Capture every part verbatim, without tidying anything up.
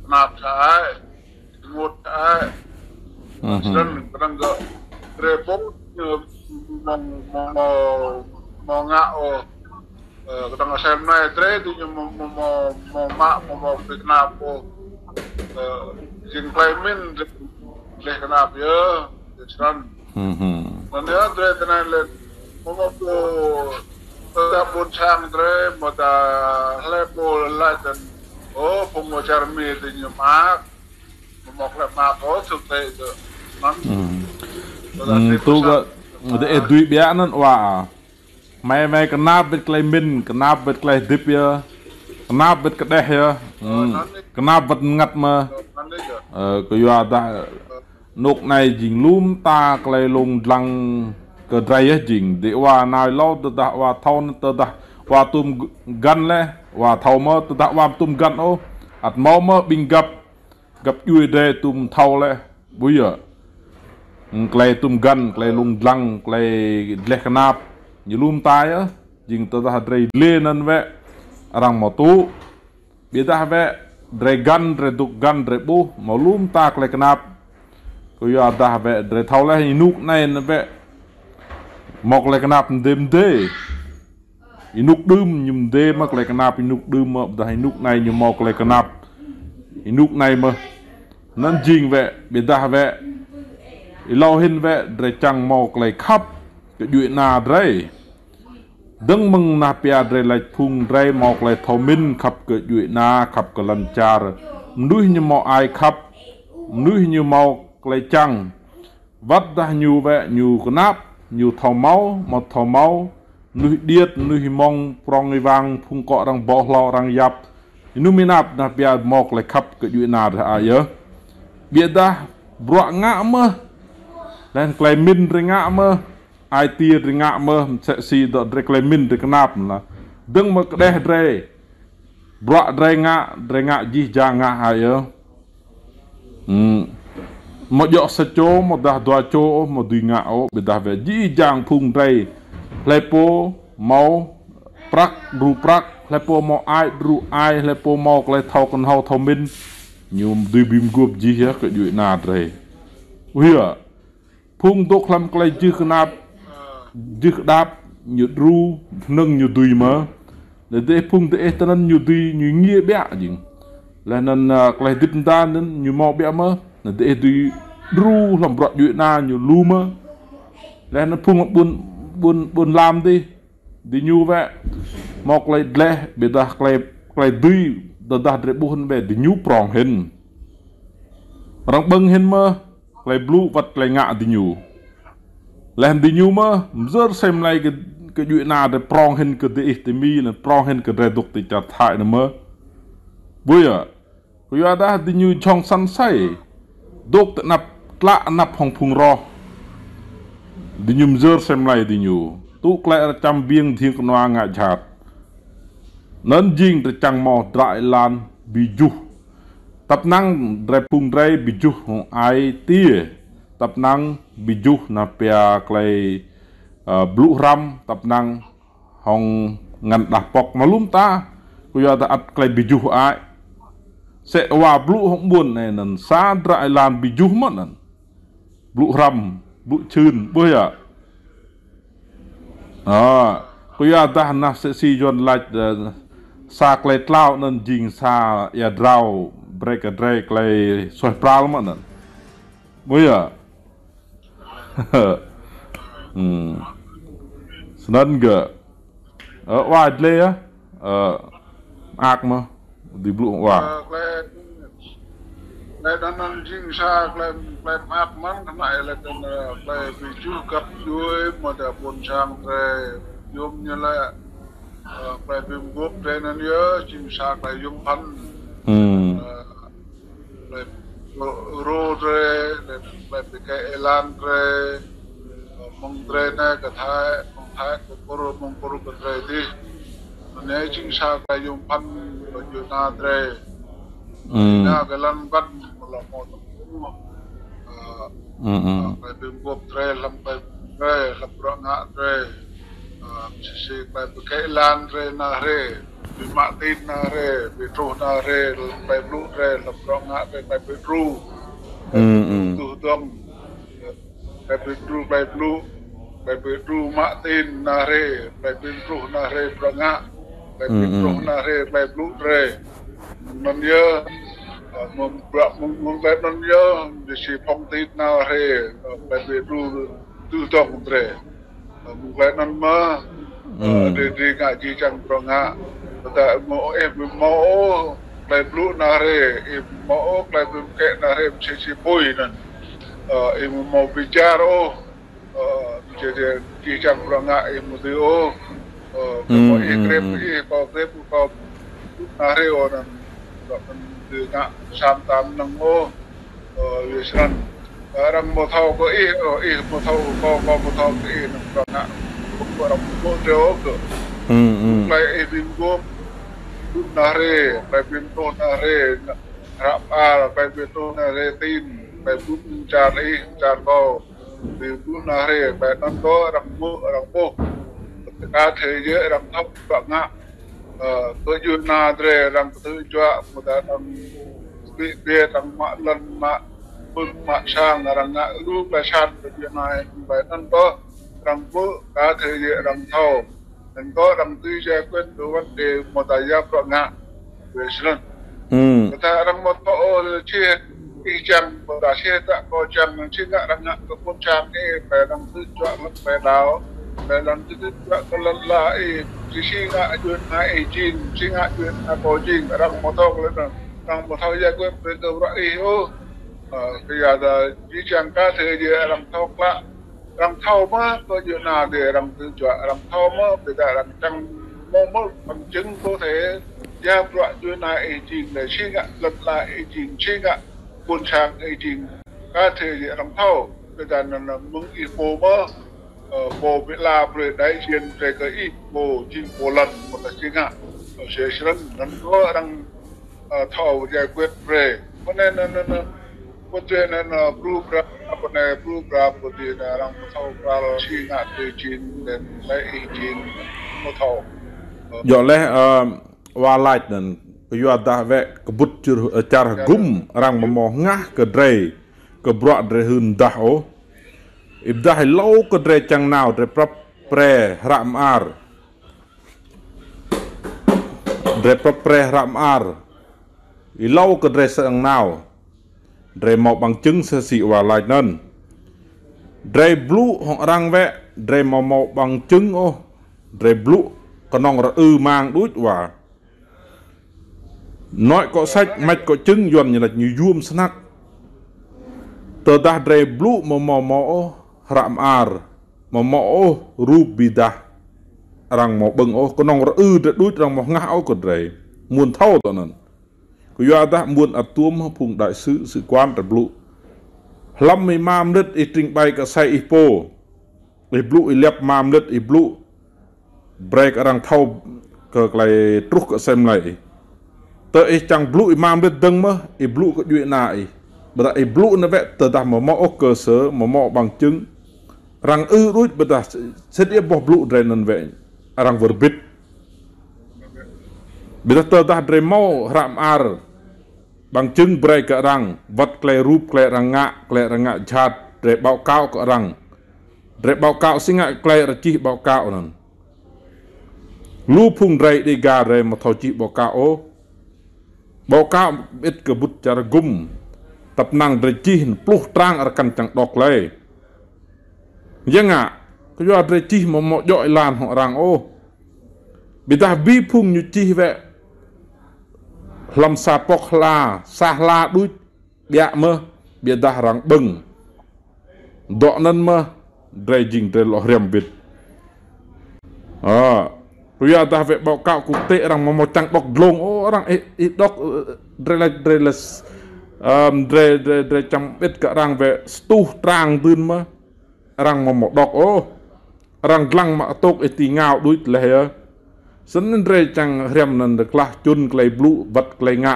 Nap sa ai, ngut sa ai. Mhm. Srăng, srăng gơ̆, drơi ƀu, mơ̆ng, mơ̆ng, mơ̆ng ngă ôh. Ơ, kơdang asem nai drơi tui ñu mơ̆, mơ̆, mơ̆, mơ̆ mă, mơ̆, mơ̆ pơkơnap ôh. Ơ, jing klei mĭn, leh kơnap yơh, srăng. Mhm. Anŭn yơh drơi tơnai lĕ, mơ̆, mơ̆ pô, tơdah ƀôn sang drơi, mơ̆ ta hlơi pô laĭ tơ̆n, ơ, phung mơ̆ čar Mi tui ñu mă, mơ̆, mơ̆ klei mă kơ thực tế tơ. Anŭn. Mhm. Tơdah drơi ƀôn sang. Tui gơ̆, dêh ih dưi biă anŭn wa. Mơi, mơi kơnap wơ̆t klei mĭn, kơnap wơ̆t klei hơdip yơh. Kơnap wơ̆t kơđeh yơh. Hmm. Kơnap wơ̆t ngăt mơ̆. Ơ, kơ yua dah anŭk anai jing lŏm ta klei lông dlăng kơ drơi yơh jing. Dêh wa nai lâo tơdah wa thâo, tơdah wa tum găn leh, wa thâo mơ̆, tơdah wa tum găn ôh. Ăt hmâo mơ̆ ƀing găp găp djuai drơi tum thâo leh, ƀu yơh. Klei tum găn, klei lông dlăng, klei dleh kơnap. Ñu lŏm ta yơh, jing tơdah drơi lĕ anŭn wơ̆t, arăng hmâo tŭ. Ƀiădah wơ̆t, drơi găn, drơi dŏ găn, drơi ƀuh, hmâo lŏm ta klei kơnap. Kơ yua dah wơ̆t, drơi thâo leh, ih anŭk anai anŭn wơ̆t. Hmâo klei kơnap mdê mdê. Ih anŭk đưm ñu mdê mơ̆ klei kơnap ih anŭk đưm mơ̆, ƀiădah ih anŭk anai ñu hmâo klei kơnap ih anŭk anai mơ̆. Anŭn jing wơ̆t, ƀiădah wơ̆t, ih lâo hĭn wơ̆t, drơi čang hmâo klei khăp kơ djuai ana drơi. Dơ̆ng mơ̆ng nah pia drơi laĭ phung drơi hmâo klei thâo mĭn khăp kơ djuai ana, khăp kơ lŏn čar. Mơnuih ñu hmâo ai khăp, mơnuih ñu hmâo klei čang. Wơ̆t dah ñu wơ̆t, ñu kơnap, ñu thâo hmâo, mơ̆ thâo hmâo, mơnuih điêt, mơnuih mơ̆ng, prŏng ih wang, phung kŏ arăng ƀôh hlâo arăng yap. Ih anŭn mĭn ăp nah pia hmâo klei khăp kơ djuai ana drơi ai yơh. Ƀiădah bruă ngă mơ̆. Leh anŭn klei mĭn drơi ngă mơ̆. Ai tiê drơi ngă mơ̆, msĕ si dŏ drơi klei mĭn drơi kơnap anŭn. Dơ̆ng mơ̆ kơđeh drơi. Bruă drơi ngă, drơi ngă jih jang ngă ai yơh. Hmm. Mơ̆ djŏ sa čô, mơ̆ dah dua čô ôh, mơ̆ dưi ngă ôh, ƀiădah wơ̆t jih jang phung drơi. Hlơi pô hmâo prăk, djru prăk, hlơi pô hmâo ai, djru ai, hlơi pô hmâo klei thâo kơnhâo thâo mĭn. Ñu dưi bi mguôp jih yơh kơ djuai ana drơi. Ui yơh. Phung dŏ hlăm klei jưh kơnap, jưh kơđap, ñu djru, hnơ̆ng ñu dưi mơ̆. Leh dêh phung dêh tơnăn ñu dưi, ñu ngiê ƀiă jing. Leh anŭn, ơ, klei hơdip mơda anŭn ñu hmâo ƀiă mơ̆. Leh dêh dưi djru hlăm bruă djuai ana ñu lu mơ̆. Leh anŭn phung ƀun, ƀun, ƀun lam dih, diñu wơ̆t. Hmâo klei dleh, ƀiădah klei, klei dưi, tơdah drơi ƀuh anŭn wơ̆t, diñu prŏng hĭn. Arăng ƀơ̆ng hĭn mơ̆. Klei blŭ wơ̆t klei ngă diñu. Leh diñu mơ̆, mơyơr sem lei kơ, kơ djuai ana drơi prŏng hĭn kơ dêh tơ Mi, leh prŏng hĭn kơ drơi dŏ tơ čar Thái anŭn mơ̆. Ƀu yơh. Kơ yua dah diñu jhŏng săn asơi. Dŏ tơ anăp, tlă anăp hŏng phung roh. Diñu mơyơr sem lei diñu. Tŭ klei arăng čăm ƀing dhiêng kơnua ngă jhat. Anŭn jing drơi čang hmâo drơi lan bi juh. Tăp năng drơi phung drơi bi juh hŏng ai tiê. Tăp năng bi juh nah pia klei, ơ, blŭ hrăm, tăp năng hŏng ngăn đah pŏk mơlum ta. Kơ yua ta ăt klei bi juh ai. Sĕ wa blŭ hŏng ƀuôn anai anŭn sa drơi lan bi juh mơ̆ anŭn. Blŭ hrăm, blŭ čhưn, ƀuh yơh. Ơ, kơ yua dah nah sĕ si Yuan laĭ, ơ, sa klei tlao anŭn jing sa ia drao, brơi kơ drơi klei suaih pral mơ̆ anŭn. Ƀuh yơh. Hmm. Snăn gơ̆. Ơ, wa dlê yơh. Ơ, mơak mơ̆. Dưi blŭ wa. Ơ, klei, klei anŭn anŭn jing sa, klei, klei mơak mơ̆n, kơnai lĕ tơ̆n, ơ, klei bi juh găp djuai, mơ̆ ta ƀôn sang drơi, yôm ñu lĕ, ơ, klei bi mguôp drơi anŭn yơh, jing sa klei yôm phăn. Hmm. Ơ, Klei rô, rô drơi, klei pơkĕ êlan drơi, mơ̆ng drơi anai kơ Thái, mơ̆ng Thái kơ Kur, mơ̆ng Kur kơ drơi dih. Anai jing sa klei yôm phăn kơ djuai ana drơi. Hmm. Anai kơ lăn găn mơ̆ lŏ mơ̆ tơpŭ. Ơ, hmm, hmm. Ơ, klei bi mguôp drơi, hlăm klei drơi, hlăm bruă ngă drơi. Ơ, sĭt sĭt klei pơkĕ êlan drơi anai hrơi. Mă tin nao rai, ƀu truh nao rai, tơlơi blŭ rai, lăm bruă ngă rai, tơlơi ƀu truh. Ư, ư. Tuh dơ̆ng. Tơlơi ƀu truh, tơlơi blŭ. Tơlơi ƀu truh mă tin nao rai, tơlơi ƀu truh nao rai bruă ngă. Tơlơi ƀu truh nao rai, tơlơi blŭ rai. Anŭn yơh, mơ̆ng bruă mơ̆ng, mơ̆ng tơlơi anŭn yơh, ƀu si phŏng tin nao rai, tơlơi ƀu truh, tuh dơ̆ng rai. Ơ, mơ̆ng tơlơi anŭn mơ̆, ơ, ư, drơi, drơi ngă jih jang bruă ngă. Tơdah mơ̆ ih ƀu hmâo ôh tơlơi blŭ nao rai, ih ƀu hmâo ôh tơlơi ƀu kĕ nao rai, mơ̆ či či apui anŭn. Ơ, ih ƀu hmâo biă ôh. Ơ, mơ̆ či či jih jang bruă ngă ih ƀu dưi ôh. Ơ, ư, kơ mơ̆ ih, ư, krep, ư, ih kâo krep, kâo nao rai ôh anŭn. Bruă anŭn dưi ngă sa tam năng ôh. Ơ, yua snăn. Ơ, arăng ƀu thâo kơ ih, ơ, ih ƀu thâo kơ kâo, kâo ƀu thâo kơ ih, anŭn bruă ngă. Kơ arăng ƀu thâo kơ. Ư, ư. Tơlơi ih ƀing gơ̆, ƀuh nao rai, tơlơi ƀing ƀuh nao rai, hră mơar, tơlơi ƀing ƀuh nao rai tin, tơlơi ƀuh čar ih, čar kâo. Ƀing ƀuh nao rai, tơlơi anŭn kơ arăng ƀuh, arăng ƀuh. Kơ thế giới arăng thâo bruă ngă. Ơ, kơ djuai ania drơi arăng kơtư̆ juă, mơ̆ tơdah arăng ƀu ƀiă, arăng mă lŏn, mă pơ̆ng, mă sang, arăng ngă lu tơlơi sat kơ djuai ania, tơlơi anŭn kơ arăng ƀuh, kơ thế giới arăng thâo. Anŭn kơ arăng dưi giải quyết kơ vấn đề mơ̆ tơdah bruă ngă. Ƀu snăn. Ư. Tơdah arăng ƀu thâo ôh, či ih čang, ƀu tơdah či ih tơdah kâo čang, či ngă arăng ngă kơ ƀôn sang ih, ƀai arăng dưi juă lŏn ƀai đao, ƀai arăng dưi juă kơ lŏn la ih, či či ngă djuai ania ih jing, či ngă djuai ania kâo jing, arăng ƀu thâo kơ lŏn, arăng ƀu thâo giải quyết brơi kơ bruă ih ôh. Ơ, kơ yua dah jih jang kơ thế giới arăng thâo klă, arăng thâo mơ̆ kơ djuai ania drơi arăng dưi juă, arăng thâo mơ̆, ƀiădah arăng čang hmâo mơ̆ bằng chứng có thể, ya bruă djuai ania ih jing, lĕ či ngă lŏn la ih jing, či ngă ƀôn sang ih jing. Kơ thế giới arăng thâo, ƀiădah anŭn, anŭn mơ̆ng ih pô mơ̆, ơ, pô ƀu la brơi đại diện brơi kơ ih pô jing pô lŏn, mơ̆ tơdah či ngă. Ơ, yua snăn, anŭn kơ arăng ơ, thâo giải quyết brơi. Pơ anai, anai, anai, anai. Pơ tui anai, anai, bru bra, pơ anai, bru bra, pơ tui anai, arăng ƀu thâo kral či ngă tui jing, dan lĕ ih jing, ƀu thâo. Ơ. Yua lĕ, ơ, wa lač anŭn, yua dah wĕ kơƀŭt čar, ơ, čar hơgŭm, arăng mơ̆ hmâo hngah kơ drơi, kơ bruă drơi hưn dah ôh. Ih ƀudah hlâo kơ drơi čang nao, drơi prăp pre hră mơar. Drơi prăp pre hră mơar. Hlâo kơ drơi sơang nao. Drơi hmâo bằng chứng sơ sĭ wa lač anŭn. Drơi blŭ hŏng arăng wĕ, drơi hmâo hmâo bằng chứng ôh. Drơi blŭ kơnơ̆ng rơ-ư mang đuč wa. Nói có sách, mách có chứng, Yuan ñu lač ñu yuôm snăk. Tơdah drơi blŭ mơ̆ hmâo hmâo ôh hră mơar, mơ̆ hmâo ôh rup ƀiădah arăng hmâo ƀơ̆ng ôh, kơnơ̆ng rơ-ư drơi đuč arăng hmâo hngah ôh kơ drơi. Mơ̆n thâo tơ anŭn. Kơ yua dah mơ̆n ăt tuôm hăng phung đại sứ, sứ quán drơi blŭ. Hlăm ih mă mơnit ih trình bày kơ asơi ih pô. Ih blŭ, ih lăp mă mơnit ih blŭ. Brơi kơ arăng thâo kơ tơlơi truh kơ asơi mlei ih. Tơ ih čang blŭ ih mă mơnit dơ̆ng mơ̆, ih blŭ kơ djuai ania ih. Ƀiădah ih blŭ anŭn wĕ tơdah mơ̆ hmâo ôh cơ sở, mơ̆ hmâo bằng chứng. Arăng ư đuč ƀiădah sĭt yơh boh blŭ drơi anŭn wĕ. Arăng wơr bĭt. Ƀiădah tơdah drơi hmâo hră mơar. Bằng chứng brơi kơ arăng, wăt tơlơi rup, tơlơi arăng ngă, tơlơi arăng ngă jhat, drơi báo cáo kơ arăng. Drơi báo cáo si ngă tơlơi arăng čih báo cáo anŭn. Lu phung drơi Đêga drơi mơ̆ thâo čih báo cáo ôh. Báo cáo ƀĭt kơƀŭt čar hơgŭm. Tăp năng drơi čih pluh trang arăng kăn čang đŏk lơi. Yua ngă, kơ yua drơi čih mơ̆ hmâo djŏ êlan hŏng arăng ôh. Ƀiădah bi phung ñu čih wĕ. Hlăm sa pŏk hla, sa hla đuč, ƀiă mơ̆, ƀiădah arăng ƀơ̆ng. Dŏ anŭn mơ̆, drơi jing drơi lŏ hriăm bĭt. Ơ, kơ yua dah wĕ báo cáo quốc tế arăng mơ̆ hmâo čang đŏk dlông ôh, arăng ih, ih đŏk, ơ, drơi lač, drơi lač, ơ, drơi, drơi, drơi čang ƀĭt kơ arăng wĕ stuh trang dưn mơ̆, arăng mơ̆ hmâo đŏk ôh. Arăng lăng mă tŏk ih ti ngao đuč leh yơh. Snăn drơi čang hriăm anŭn drơi klah čun tơlơi blŭ wăt tơlơi ngă.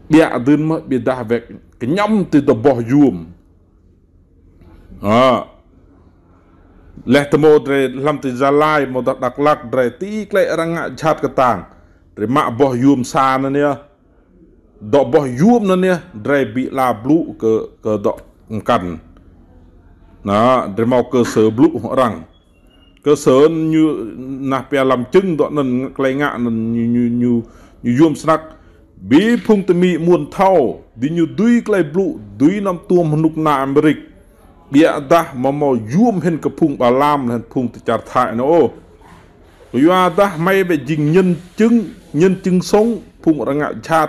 Ƀiă dưn mơ̆ ƀiădah wĕ kơñăm ti tơ boh yuôm. Ơ. Leh tơmô drei hlăm ti Gia Lai, mơ̆ dŏ Dak Lak drei ti klei arăng ngă jhat kơtang. Drei mă boh yôm sa anŭn yơh. Dŏ boh yôm anŭn yơh, drei ƀu lă blŭ kơ, kơ dŏ mơkăn. Anŭn, drei hmâo cơ sở blŭ arăng. Cơ sở ñu nah pia lăm čưng dŏ anŭn klei ngă anŭn ñu, ñu, ñu, ñu yôm snăk. Bi phung tơmi mơ̆n thâo, di ñu dưi klei blŭ, dưi năm tuôm hơnŭk na Amerik. Biă dah mơ̆ hmâo yôm hĭn kơ phung Ba Lam, hĭn phung ti čar Thái anŭn ôh. Kơ yua dah hmei ƀĕ jing nhân chứng, nhân chứng sống, phung arăng ngă jhat.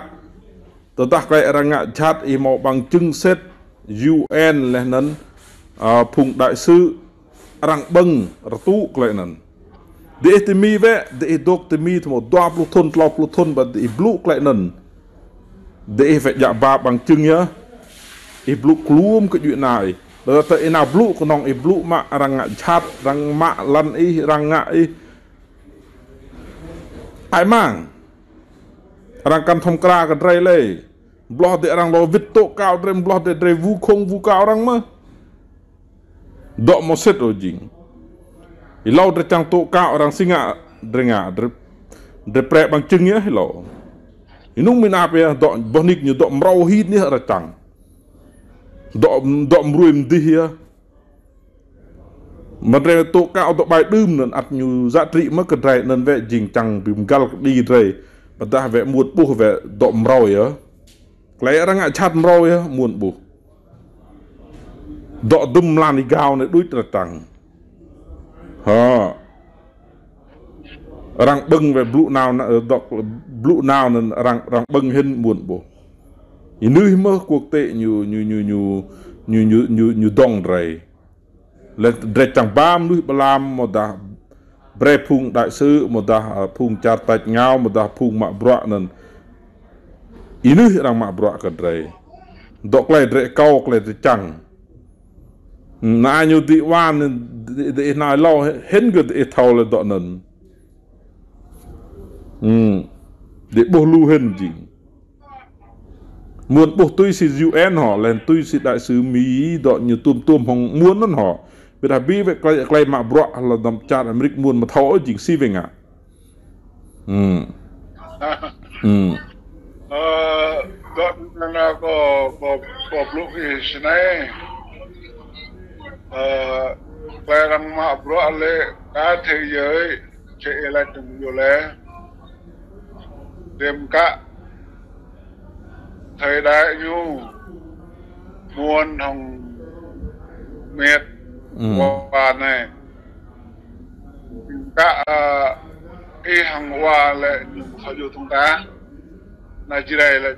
Tơdah klei arăng ngă jhat ih hmâo bằng chứng sĭt, U N leh anŭn, a, phung đại sứ, arăng ƀơ̆ng rơtuh klei anŭn. Diih tơmi wĕ, diih dŏ tơmi tơmô dua pluh thŭn, klâo pluh thŭn, ƀă diih blŭ klei anŭn. Diih wĕ djă ba bằng chứng yơh. Ih blŭ klum kơ djuai ana ih. Ƀă tơ ih nao blŭ kơnơ̆ng ih blŭ mă arăng ngă jhat, arăng mă lăn ih, arăng ngă ih. Ai mang. Arăng kăn thâo mơkra kơ drei lĕ. Bloh dih arăng lŏ wĭt tố cáo drei, bloh dih drei vu khŏng vu cáo arăng mơ̆. Dŏ mơ̆ sĭt ôh jing. Ih hlâo drei čang tố cáo arăng si ngă, drei ngă, drei, drei prĕ bằng chứng yơh ih hlâo. Ih nung min ap yơh, dŏ boh nik ñu dŏ mrâo hĭ yơh arăng čang. Dŏ, dŏ mrui mdih yơh. Mơ̆ drei tố cáo dŏ ƀai đưm anŭn ăt ñu giá trị mơ̆ kơ drei anŭn wĕ jing čang bi mơgăl kơđi drei. Ƀă dah wĕ mŭt ƀuh wĕ dŏ mrâo yơh. Klei arăng ngă jhat mrâo yơh mŭt ƀuh. Dŏ dŭm mlan ih gao anai đuč arăng čang. Hă. Arăng ƀơ̆ng wĕ blŭ nao na, ơ, dŏ blŭ nao anŭn arăng, arăng ƀơ̆ng hĭn mŭt ƀuh. Ih nưh mơ̆ quốc tế ñu, ñu, ñu dŏng drei. Lĕ drei čang ba mơnuih Ba Lam mơ̆ dah brei phung đại sứ, mơ̆ dah, ơ, phung čar tač ngao, mơ̆ dah phung mă bruă anŭn. Ih nưh arăng mă bruă kơ drei. Dŏ klei drei akâo, klei drei čang. Anai ñu dih wan, dih, dih nao hlâo, hĭn kơ dih thâo lĕ dŏ anŭn. Hmm. Dih ƀuh lu hĭn jing. Mŭt ƀuh tui si U N hŏ, leh tui si đại sứ Mi dŏ ñu tuôm tuôm hŏng mŭt anŭn hŏ. Ƀiădah bi wĕ klei, klei mă bruă hlâo dăm čar Amerik mŭt mơ̆ thâo ôh jing si wĕ ngă. Hmm. Hmm. Ơ, dŏ anŭn kâo, kâo, kâo blŭ kơ ih snei. Ơ, klei arăng mă bruă lĕ cả thế giới, či ih laĭ tơm yua lĕ. Tơm kơ thời đại ñu mŭt hŏng miêt Hmm. wa anai. Kơ, ơ, ih hăng wa lĕ ñu mơ̆ thâo djơ̆ tơ̆ng ta. Na Jrai lĕ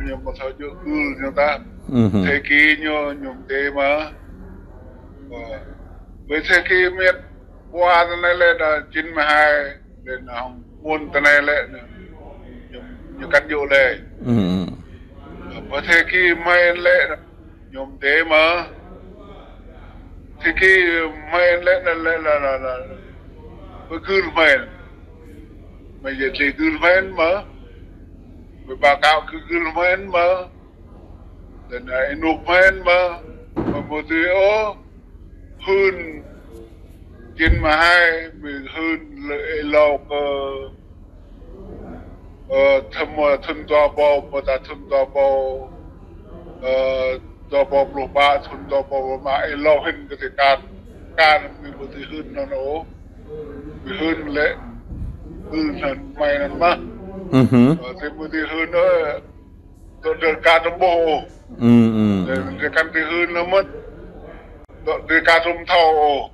ñu mơ̆ thâo djơ̆ gưl ñu ta. Mhm. Thời kỳ ñu, ñu mơ̆ tê mơ̆. Ơ, với thời kỳ miêt wa anai lĕ dah chín mươi hai, lĕ na hăng mŭt tơ anai lĕ ñu, ñu, ñu kăn djơ̆ lĕ. Mhm. Ơ, với thời kỳ mơ̆ lĕ ñu mơ̆ tê mơ̆. Thời kỳ mơ̆ lĕ, lĕ, lĕ, lĕ, lĕ. Ƀu gưl mơ̆. Mơ̆ yơh tê gưl mơ̆ mơ̆. Ƀu ba kâo kơ gưl mơ̆ mơ̆. Lĕ na ih nŭk mơ̆ mơ̆. Mơ̆ mơ̆ tê ôh. Hưn. Chín mươi hai, mơ̆ hưn lĕ ih hlâo kơ Ơ, thŭn, ơ, thŭn dua ƀâo, ƀu ta thŭn dua ƀâo, ơ, dua ƀâo pluh pă, thŭn dua ƀâo pluh pă, ih hlâo hĭn kơ tê kar, kar mơ̆ ƀu tê hưn anŭn ôh. Ƀu hưn lĕ, hưn anŭn mơ̆ anŭn mơ̆. Mhm. Ơ, tê ƀu tê hưn ôh, dŏ drơi kar tơƀôh ôh. Mhm. Tê, tê kăn tê hưn anŭn mơ̆n. Dŏ drơi kar tơƀôh ôh.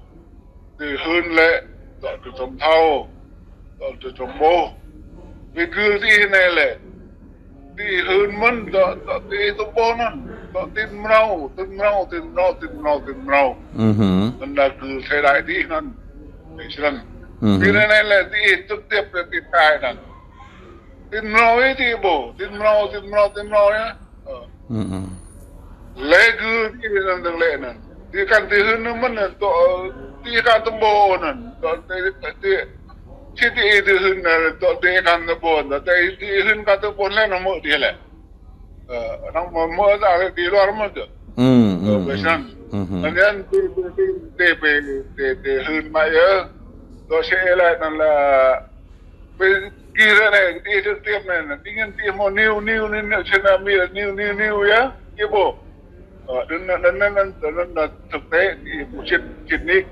Tê hưn lĕ, dŏ tơƀôh thâo, dŏ tơƀôh ƀôh. Ƀu gưl tê anai lĕ. Tê hưn mơ̆n, dŏ, dŏ tê tơƀôh anŭn. Dŏ tĭn mrâo, tĭn mrâo, tĭn mrâo, tĭn mrâo, tĭn mrâo. Mhm. Anŭn dah gưl thời đại tê anŭn. Tê srăng. Mhm. Tê anai lĕ, tê trực tiếp lĕ tê khai anŭn. Tĭn mrâo ih tê ƀôh, tĭn mrâo, tĭn mrâo, tĭn mrâo yơh. Ơ. Mhm. Lĕ gưl tê anŭn dơ̆ng lĕ anŭn. Tê kăn tê hưn anŭn mơ̆n anŭn, dŏ, tê kăn tơƀôh anŭn. Dŏ tê, tê, tê, tê, tê hưn anŭn, dŏ tê kăn tơƀôh, dŏ tê, tê hưn kăn tơƀôh lĕ anŭn mơ̆ tê lĕ. Ơ, anŭn mơ̆, mơ̆ ta lĕ tê luar mơ̆ tê. Mhm, Ơ, mhm, ƀơi mhm. Srăng. Anŭn yơh, tui, tui, tui, tui, tui, tui hưn mă yơh. Dŏ sĕ ih laĭ anŭn lah, pơ gih ră anai, tui tui tui anai, tui anŭn tui hmâo niu, niu, niu, niu, čơna mi, niu, niu, niu yơh, tui ƀuh. Ơ, anŭn, anŭn, anŭn, anŭn, anŭn, anŭn thực tế, tui ƀuh čit, čit nik.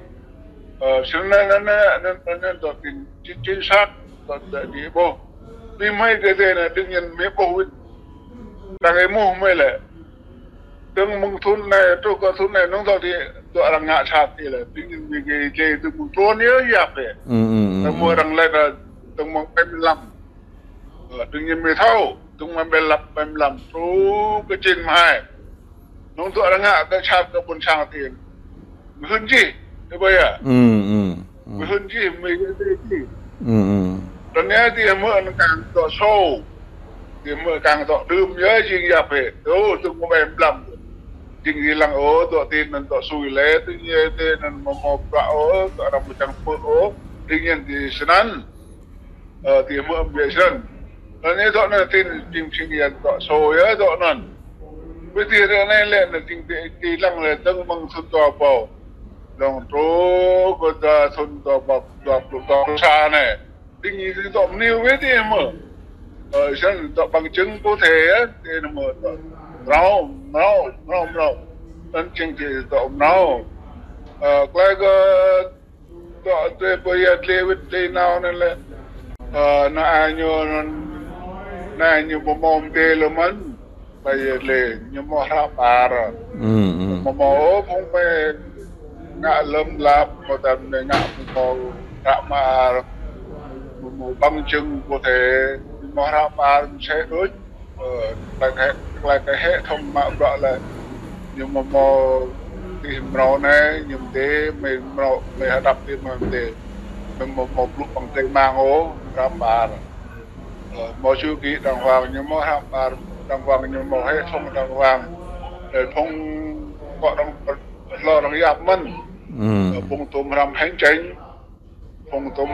Ơ, čơna, anŭn, anŭn, anŭn, anŭn, anŭn, dŏ tin, chính, chính xác, dŏ, dŏ, tui ƀuh. Tui hmâo tui tui anai, tui anŭn hmâo ƀuh wĭt. Đang ih hmâo hmâo lĕ. Dơ̆ng mơ̆ng thŭn anai, truh kơ thŭn anai, nŏng dŏ tui, dŏ arăng ngă čăt tui lĕ. Tui anŭn mi gih, gih dơ̆ng mơ̆ng thŭn yơh yap lĕ. Ư, ư, ư, ư. Dơ̆ng mơ̆ng arăng laĭ lah, dơ̆ng mơ̆ng pĕ lăm. Ơ, tui anŭn mi thâo, dơ̆ng mơ̆ng pĕ lăm, pĕ lăm. Truh kơ čin mơ̆ hai. Nŏng dŏ arăng ngă kơ čăt kơ ƀôn sang tui. Mơ̆ hưn čih, ih ƀuh yơh. Ư, ư, ư. Mơ̆ hưn čih, mơ̆ hưn čih. Ư, ư. Tơl anai tui hmâo anŭn kang dŏ sô. Tui hmâo kang dŏ đưm yơh jing yap hĕ. Ơ, dơ̆ng mơ̆ng pĕ lăm. Jing ih lăng ôh, dŏ tui anŭn dŏ sui lĕ, tui anŭn tui anŭn hmâo hmâo bruă ôh, dŏ arăng mơčang pơ̆ ôh. Tui anŭn tui snăn. Ơ, tui hmâo ƀiă snăn. Anŭn yơh dŏ anŭn tin jing jing yơh dŏ sô yơh dŏ anŭn. Wĭt tui ră anai lĕ anŭn jing tui, tui lăng lĕ dơ̆ng mơ̆ng thŭn dua ƀâo. Lŏng truh kơ dua thŭn dua ƀâo, dua pluh, dua pluh sa anai. Tui anŭn tui dŏ mơniu wĭt tui hmâo. Ơ, snăn dŏ bằng chứng cụ thể yơh, tui hmâo dŏ mrâo, mrâo, mrâo, mrâo. Anŭn jing tui dŏ mrâo. Ơ, tơlơi kơ dŏ tui ƀuh yơh tơlơi wĭt tơlơi nao anŭn lĕ. Ơ, ană ai ñu anŭn, ană ai ñu ƀu hmâo mơdê lơi mơ̆n. Ƀai yơh tơlơi, ñu hmâo hră mơar. Ư, ư. Hmâo hmâo ôh, phung mơi ngă lơ̆m lap, hmâo tơdang mơi ngă hmâo hră mơar. Hmâo, hmâo bằng chứng cụ thể, hmâo hră mơar mơsĕ đôč. Ơ, tơlơi kơ, tơlơi kơ hệ thống mă bruă lĕ. Ñu hmâo, hmâo tui mrâo anai, ñu mơdê, mơi mrâo, mơi hơdăp tui mơi mơdê. Mơi hmâo, hmâo blŭ bằng tơlơi mang ôh, hră mơar. Ơ, hmâo chữ ký đàng hoàng, ñu hmâo hră mơar đàng hoàng, ñu hmâo hệ thống đàng hoàng. Ơ, phung kơ arăng, hlâo arăng yap mơ̆n. Ư. Ơ, phung tôm hrăm hành chính. Phung tôm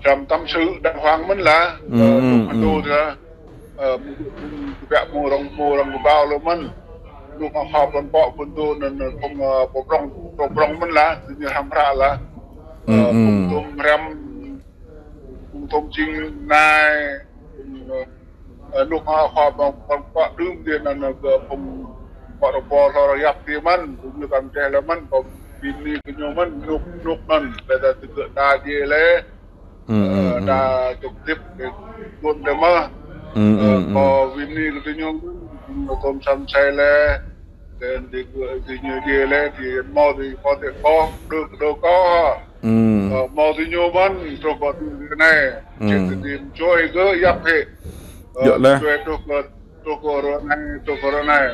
hrăm tâm sự đàng hoàng mơ̆n lah. Ư, ơ, ư, tôm ư. Hơdô lah. Ơ, mơ̆, mơ̆, mơ̆, mơ̆ arăng, mơ̆ arăng kơƀao lơi mơ̆n. Lu mă họp arăng pŏk ƀôn dô anŭn, anŭn phung, ơ, pô prŏng, pô prŏng mơ̆n lah, tui ñu hrăm hră lah. Ư, ơ, ư. Phung tôm hrăm, phung tôm jing nai, phung, ơ, Ơ, anŭn hă, hă, ƀơ̆ng, ƀơ̆ng, pă đưm tui anŭn, anŭn kơ ƀơ̆ng, pă rơbâo hlâo rơyap tui mơ̆n, ƀu ñu kăn teh lơi mơ̆n, kơ ƀing ni kơ ñu mơ̆n, anŭn, anŭn anŭn, tơdah tơgơ̆ đa djai lĕ, ư, ơ, ư, ư, đa čŏk dĭp, kơ ƀôn tơmơ̆. Ư, ơ, ư, ư, kơ ƀing ni kơ tui ñu mơ̆n, ñu tôm săn sai lĕ, tơdah tơgơ̆ tui ñu djai lĕ, tui hmâo tui kơ tơlơi kơ, đơ, đơ kơ hă. Ư. Ơ, hmâo tui ñu mơ̆n, truh kơ tui anai. Ư. Čĕ tơlơi tui čôi kơ yap hĕ. Ơ, yơh lah. Tui čôi truh kơ, truh kơ ră anai, truh kơ ră anai.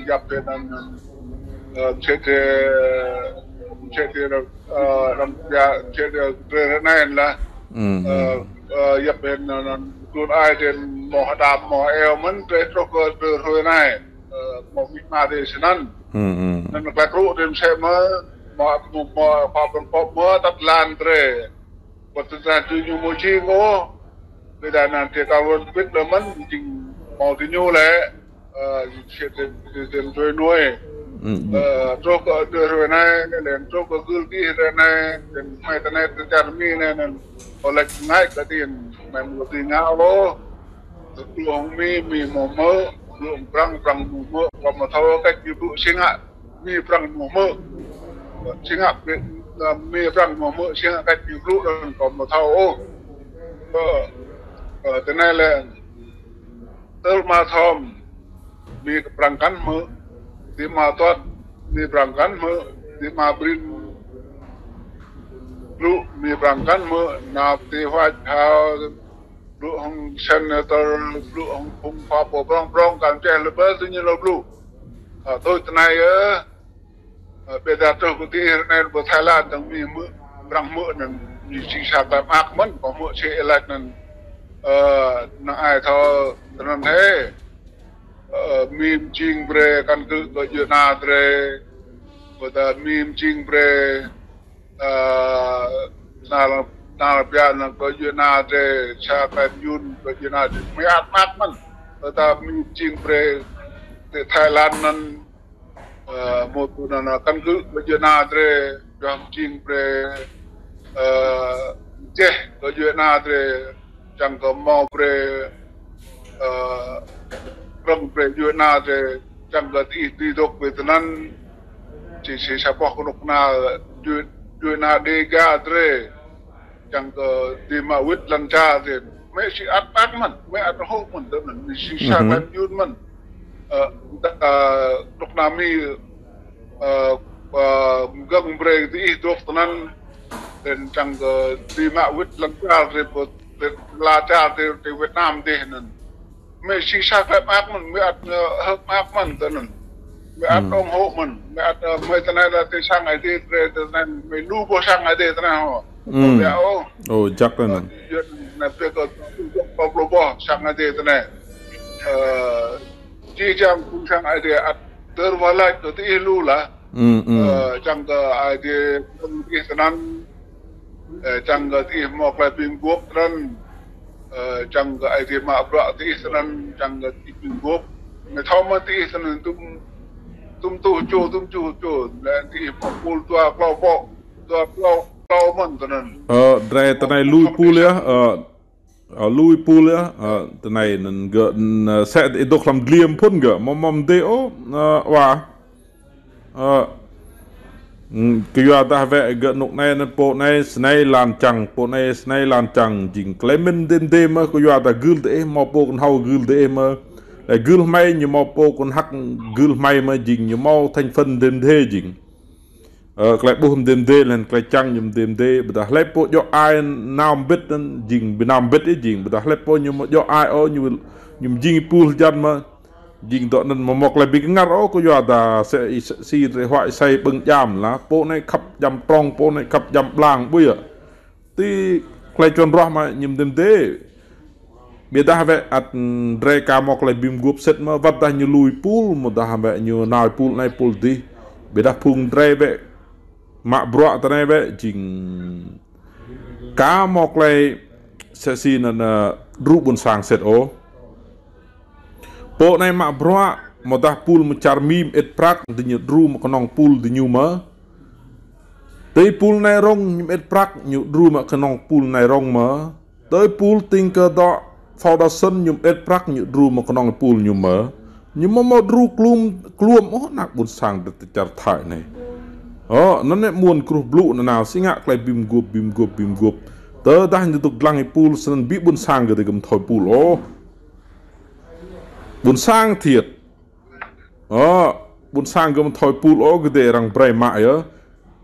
Yap hĕ anŭn, anŭn. Ơ, čĕ tơlơi, čĕ tơlơi, ơ, anŭn yơh, čĕ tơlơi ră anai lah. Ư, ơ, ư, ơ, yap hĕ anŭn, anŭn. Tui ai tơlơi hmâo hơdam, hmâo eo mơ̆n, tui truh kơ tơlơi ră anai. Ơ, hmâo mĭt ma tui snăn. Ư, ư. Anŭn mơ̆ klă krŭ tui mơsĕ mơ̆, mơ̆, mơ̆, mơ̆, pă ƀơ̆ng pŏk mơ̆ tăt lan tơlơi. Wơ̆t tơdah tui ñu hmâo jing ôh. Ƀiădah anŭn tui ta wơ̆t ƀĭt lơi mơ̆n, jing hmâo tui ñu lĕ. Ơ, jing sĕt tui, tui, tui, tui nuai. Ư, ư. Ơ, truh kơ tơlơi ră anai, lĕ truh kơ gưl gih ră anai, tơlơi hmâo tơlơi tơlơi čar mi anai, anŭn. Ơ, lĕ ngă kơ tui, mơ̆ mơ̆ tui ngă ôh. Tơlơi hmâo mi, mi hmâo hmư̆, tơlơi hmâo prăng, prăng hmâo hmư̆, kơ hmâo thâo kơ ñu ƀu sĭt ngă, mi prăng hmâo hmư̆. Sĭt ngă, mi, mi prăng hmâo hmư̆, sĭt ngă kơ ñu ƀu lăng kơ hmâo thâo ôh. Ơ, ơ, tui anai lĕ, tơl hmâo thâo, mi prăng kăn hmư̆, tui hmâo tuăt, mi prăng kăn hmư̆, tui hmâo prin, blŭ, mi prăng kăn hmư̆, nao tui hua hao, blŭ hăng senator, blŭ hăng phung khua pô prŏng prŏng, kăn čeh lĕ ƀơi tui ñu lĕ blŭ. Ơ, tui tui anai yơh. Ơ, ƀiădah truh kơ tui ră anai ƀơi Thái Lan dơ̆ng mi hmư̆, prăng hmư̆ anŭn, ñu jing sa tơlơi mơak mơ̆n, kơ hmư̆ sĕ ih laĭ anŭn. Ơ, năng ai thâo tui anŭn hĕ. Ơ, mi jing brơi căn cứ kơ djuai ania drơi. Ƀôdah mi jing brơi Ơ, nao, nao biă anŭn kơ djuai ania drơi, sa tơlơi yun kơ djuai ania drơi. Mi ăt mơak mơ̆n. Tơdah mi jing brơi tơ Thái Lan anŭn, Ơ, mơ̆ tui anŭn, ơ, căn cứ kơ djuai ania drơi, yua hăng jing brơi, ơ, čeh kơ djuai ania drơi, čang kơ hmâo brơi, ơ, krơ̆ng brơi djuai ania drơi, čang kơ tih tih dŏ brơi tơnăn, či či sa boh kơnuk kơna djuai, djuai ania Dêga drơi. Čang kơ tih mă wĭt lăn čar tih. Mơ̆ či ăt mơak mơ̆n, mơ̆ ăt hŏk mơ̆n, tơnăn mơ̆ či sa klem jun mơ̆n. Ơ, ta, ơ, kơnuk kơna Mi, ơ, ơ, gơ̆ng brơi tih dŏ tơnăn. Tơnăn čang kơ tih mă wĭt lăn čar tih, pơ, pơ, lăn čar tih, tih Việt Nam tih anŭn. Mơ̆ či sa klem mơak mơ̆n, mơ̆ ăt, ơ, hŏk mơak mơ̆n tơnăn. Mơ̆ ăt ong hŏk mơ̆n, mơ̆ ăt, ơ, mơ̆ tơnai la tih sang Ơi Adai, tơnai mơ̆ lu boh sang Ơi Adai tơnai hŏ. Ơ, biă ôh. Ơ, jak tơnăn. Ơ, yua anŭn biă kơ, kơ lu boh sang Ơi Adai tơnai. Ơ, či čang kơ sang Ơi Adai ăt tơr wah laĭ kơ tih lu lah. Ơ, čang kơ Ơi Adai kơnơ̆ng tih tơnăn. Ơ, čang kơ tih hmâo klei bi mguôp tơnăn. Ơ, čang kơ Ơi Adai mă bruă tih tơnăn, čang kơ tih bi mguôp. Mơ̆ thâo mơ̆n tih tơnăn tum, tum tuh čô, tum čô čô. Lĕ tih hmâo pul dua klâo boh, dua klâo, klâo mơ̆n tơnăn. Ơ, drơi tơnai lui pul yơh, ơ, ơ, lui pul yơh, ơ, tơnai anŭn gơ̆, anŭn, ơ, sĕ tih dŏ hlăm dliê phŭn gơ̆, mơ̆ mơ̆ mơdê ôh, ơ, wa. Ơ, kơ yua dah wĕ gơ̆ kơnuk anai anŭn pô anai snei lăn čang, pô anai snei lăn čang, jing klei mĭn mơdê mơdê mơ̆ kơ yua dah gưl dih ih hmâo pô kơnhâo gưl dih ih mơ̆. Lĕ gưl hmei ñu hmâo pô kơnhăk gưl hmei mơ̆ jing ñu hmâo thành phần mơdê mơdê jing. Ơ, klei ƀuh mơdê mơdê lĕ klei čang ñu mơdê mơdê, ƀôdah hlơi pô djŏ ai nao mbĭt anŭn jing bi nao mbĭt ih jing, ƀôdah hlơi pô ñu hmâo djŏ ai ôh ñu, ñu jing pul hơjan mơ̆. Jing dŏ anŭn mơ̆ hmâo klei bi kơngar ôh kơ yua dah sĕ ih, sĕ si drơi huă ih sai ƀơ̆ng jam lah. Pô anai khăp jam prong, pô anai khăp jam blang, ƀuh yơh. Tih klei čuăn ruah mơ̆ ñu mơdê mơdê. Ƀôdah wĕ ăt drơi ka hmâo klei bi mguôp sĭt mơ̆, wơ̆t dah ñu lui pul, mơ̆ dah wĕ ñu nao pul anai pul dih. Ƀôdah phung drơi wĕ mă bruă tơnai wĕ jing ka hmâo klei sĕ si anŭn, ơ, đru ƀuôn sang sĭt ôh. Pô anai mă bruă, mơ̆ dah pul mơ̆ čar Mi mơit prăk, diñu đru mơ̆ kơnơ̆ng pul diñu mơ̆. Tơl pul anai rŏng ñu mơit prăk, ñu đru mơ̆ kơnơ̆ng pul anai rŏng mơ̆. Tơl pul tĭng kơ dŏ foundation ñu mơit prăk, ñu đru mơ̆ kơnơ̆ng pul ñu mơ̆. Ñu mơ̆ hmâo đru kluôm, kluôm ôh ană ƀuôn sang drơi tơ čar Thái anai. Ơ, anŭn anai mơ̆n kruh blŭ nanao si ngă klei bi mguôp, bi mguôp, bi mguôp. Tơdah ñu dŏ dlăng ih pul, snăn ƀing ƀuôn sang gơ̆ dih gơ̆m thâo pul ôh. Ƀuôn sang thiêt. Ơ, ƀuôn sang gơ̆m thâo pul ôh gơ̆ dih arăng brơi mă yơh.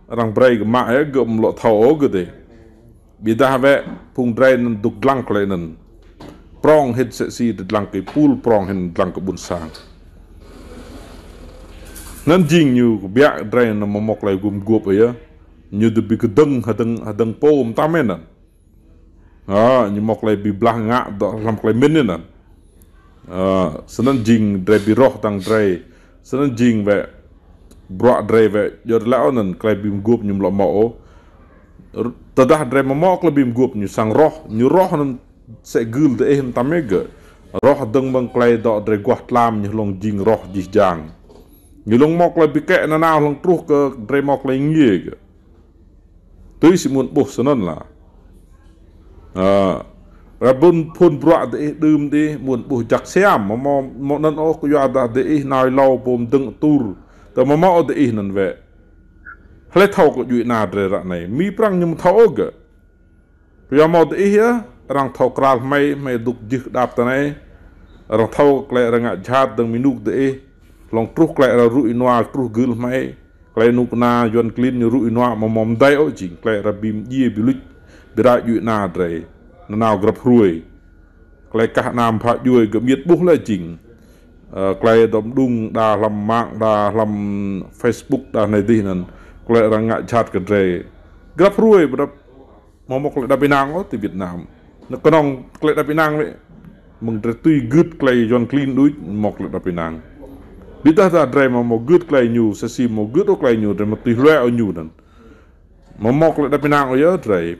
Arăng brơi gơ̆ mă yơh, gơ̆m lŏ thâo ôh gơ̆ dih. Ƀôdah wĕ phung drơi anŭn dŏ dlăng klei anŭn. Prong hĭt sĕ si dlăng kơ pul, prong hĭt dlăng kơ ƀuôn sang. Anŭn jing ñu kơ biă drơi anŭn mơ̆ hmâo klei gum guôp yơh. Ñu dŏ bi kơdơ̆ng, hơdơ̆ng, hơdơ̆ng pô mơtam anŭn. Ơ, ñu hmâo klei bi blah ngă dŏ hlăm klei mĭn anŭn. Ơ, snăn jing drơi bi roh tăng drơi. Snăn jing wĕ bruă drơi wĕ djŏ lĕ ôh anŭn klei bi mguôp ñu lŏ hmâo ôh. Tơdah drơi mơ̆ hmâo klei bi mguôp ñu săng roh, ñu roh anŭn sĕ gưl dih ih mơtam mơ̆ gơ̆. Roh dơ̆ng mơ̆ng klei dŏ drơi guah tlam ñu hlŏng jing roh jih jang. Ñu hlŏng hmâo klei bi kĕ nanao hlŏng truh kơ drơi hmâo klei ngiê gơ̆. Tui si mơ̆n ƀuh snăn lah. Ơ, ră ƀuôn phŭn bruă dih ih đưm dih, mơ̆n ƀuh jak siam, mơ̆, mơ̆, mơ̆ anŭn ôh kơ yua dah dih ih nao êlâo pô mơdơ̆ng tur. Tơ mơ̆ hmâo dih ih anŭn wĕ. Hlơi thâo kơ djuai ania drơi ră anai, Mi Prăng ñu mơ̆ thâo ôh gơ̆. Kơ yua hmâo dih ih yơh, arăng thâo kral hmei, hmei dŏ jưh đăp tơnai. Arăng thâo klei arăng ngă jhat dơ̆ng mơnuih dih ih. Hlŏng truh klei arăng rŭ ênua truh gưl hmei. Klei kơnuk kơna Yuăn klin ñu rŭ ênua mơ̆ mơ̆ mơdai ôh jing. Klei arăng bi mdjiê bi luč. Bi rai djuai ania drơi. Nanao grăp hruê. Klei kah anăm phă djuai gơ̆ miêt ƀuh lĕ jing. Ơ, klei dŏ mđung đa hlăm mạng đa hlăm Facebook đa anai dih anŭn. Klei arăng ngă jhat kơ drơi. Grăp hruê ƀôdah Mơ̆ hmâo klei đăp ênang ôh ti Việt Nam. Anŭn kơnơ̆ng klei đăp ênang wĕ. Mơ̆ng drơi tui gưt klei Yuăn klin đuč mơ̆ hmâo klei đăp ênang. Ƀôdah ta drơi mơ̆ hmâo gưt klei ñu, sĕ si hmâo gưt ôh klei ñu, drơi mơ̆ tui hlue ôh ñu anŭn. Mơ̆ hmâo klei đăp ênang ôh yơh drơi.